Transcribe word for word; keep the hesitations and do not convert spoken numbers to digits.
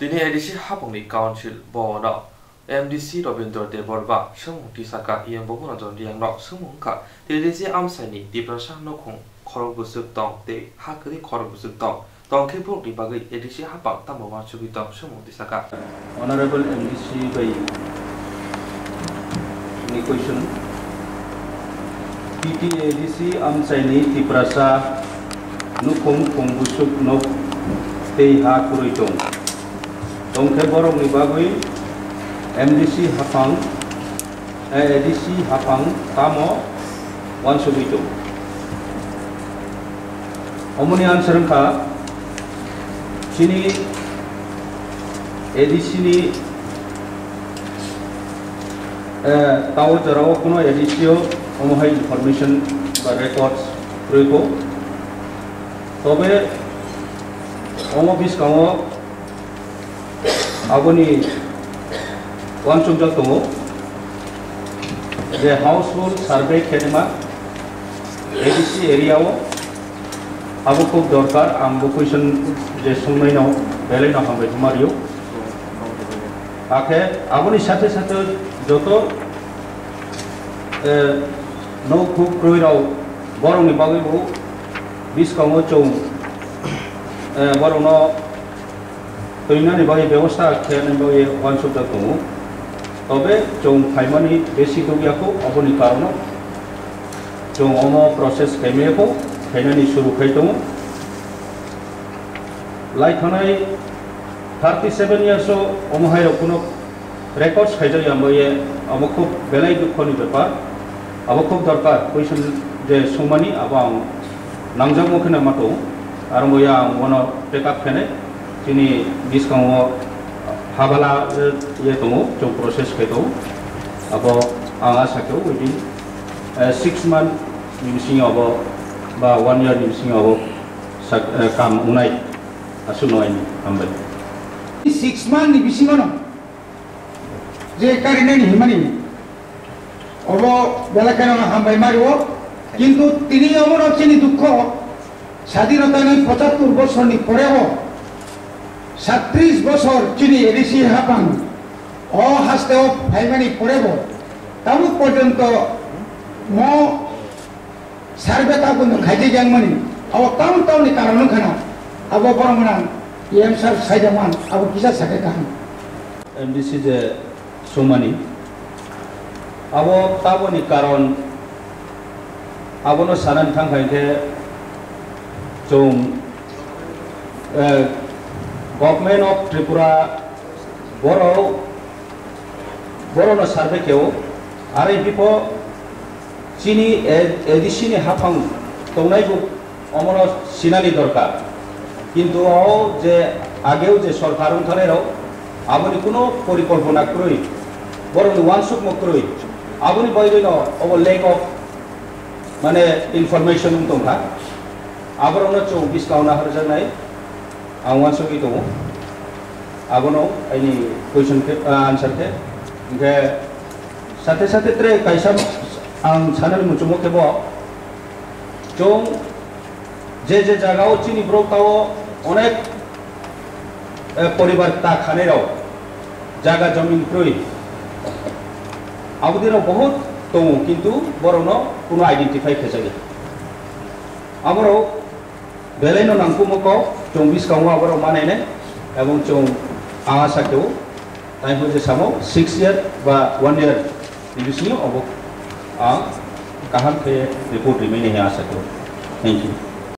Tini A D C hapangni council bono M D C Robindra Debbarma swngmung tisaka, iyang bo Ranjan Reang no swngmung wngkha, T D C amchaini Tiprasa nukhung khorok bwswk tong tei ha kwrwi khorok bwswk tong, tong khe borokni bagwi A D C hapang tamo uansugwi tong swngmung tisaka. Honorable M D C bai ni question. T T A D C amchaini Tiprasa nukhung khung bwswk nok tei ha kwrwi tong. Tongkhe borokni bagwi M D C haphang, eh, A D C haphang tamo uansugwi tong. Omoni answer wngkha chini A D C ni, eh, tao jorao kuno A D C o omo hai information ba records kwrwi kho. Tobe omo bwskango aboni uansukjak tongo je household survey khenima A D C area o abo khub dorkar, ang bo question je sungnaino belai no hambai tongma rio. Akhe aboni sathe sathe joto, eh, nok huk kwrwi rok borokni bagwi bo bwskango chwng, eh, borokno twinani bagwi bebosta khainani bagwi uansukjak tongo. Tobe chwng phaimani besi tubuyakho, oboni karono chwng omo process khaimaya kho, khainani suru khai tongo. Lai thanai thirty seven years o omo hai rok kuno records khaijak ya, abo ye, abo khub belai dukho ni bepar. Abo khub dorkar, question je sungmani abo ang nangjakgo kheno ma tongo. Aro bo ya ang bono take up khenai, chini bwskango habala, eh, ye tongo, chwng process khai tongo. Abo ang asa khe within, eh, six month ni bisingo abo ba one year ni bisingo abo sak-, eh, kam wngnai aswk no aini hambai. Six month ni bisingo no je karinani himani, obo belai kheno hambai mario, kintu tini omono chini dukho, sadinota ni pochattor bosorni porebo, satris bosor chini A D C haphang o hasteo phaimani porebo, tabuk porjonto mo survey ta kuno khaijak yang mani, abo town town ni karon wngkha na, abo borok mwnang E M sir saijak man, abo kisa sakhe kaham. M D C je sumani, abo taboni karon, abono sanani thang kha hinkhe chwng, eh, Government of Tripura borok, borokno survey khe o, R I P pho chini A D C ni haphang tongnai bo omono sinani dorkar. Kintu o je ageo je sorkar wngthanairok aboni kuno porikolpona kwrwi, borokni uansukmung kwrwi, aboni bagwino obo lack of mane information wng tongkha. Aborokno chwng bwskango naharjaknai. Ang uansugwi tongo. Abono aini question khe, ah, answer khe. Hinkhe sathe sathe tre kaisa ang sanani muchungo khe bo chwng je je jagao chini borok tao onek, eh, poribar ta khanai rok jaga jomin kwrwi. Abodino bohut tongo, kintu borokno kuno identify khe jagya. Aborok Belai no nangkukmung kok, chwng bwskango aborok manainai, ebong chwng ang asa khe o, time hwnwi samo six year ba one year ni bisingo obo ang kaham khe report rimani hinwi asa khe o. Thank you.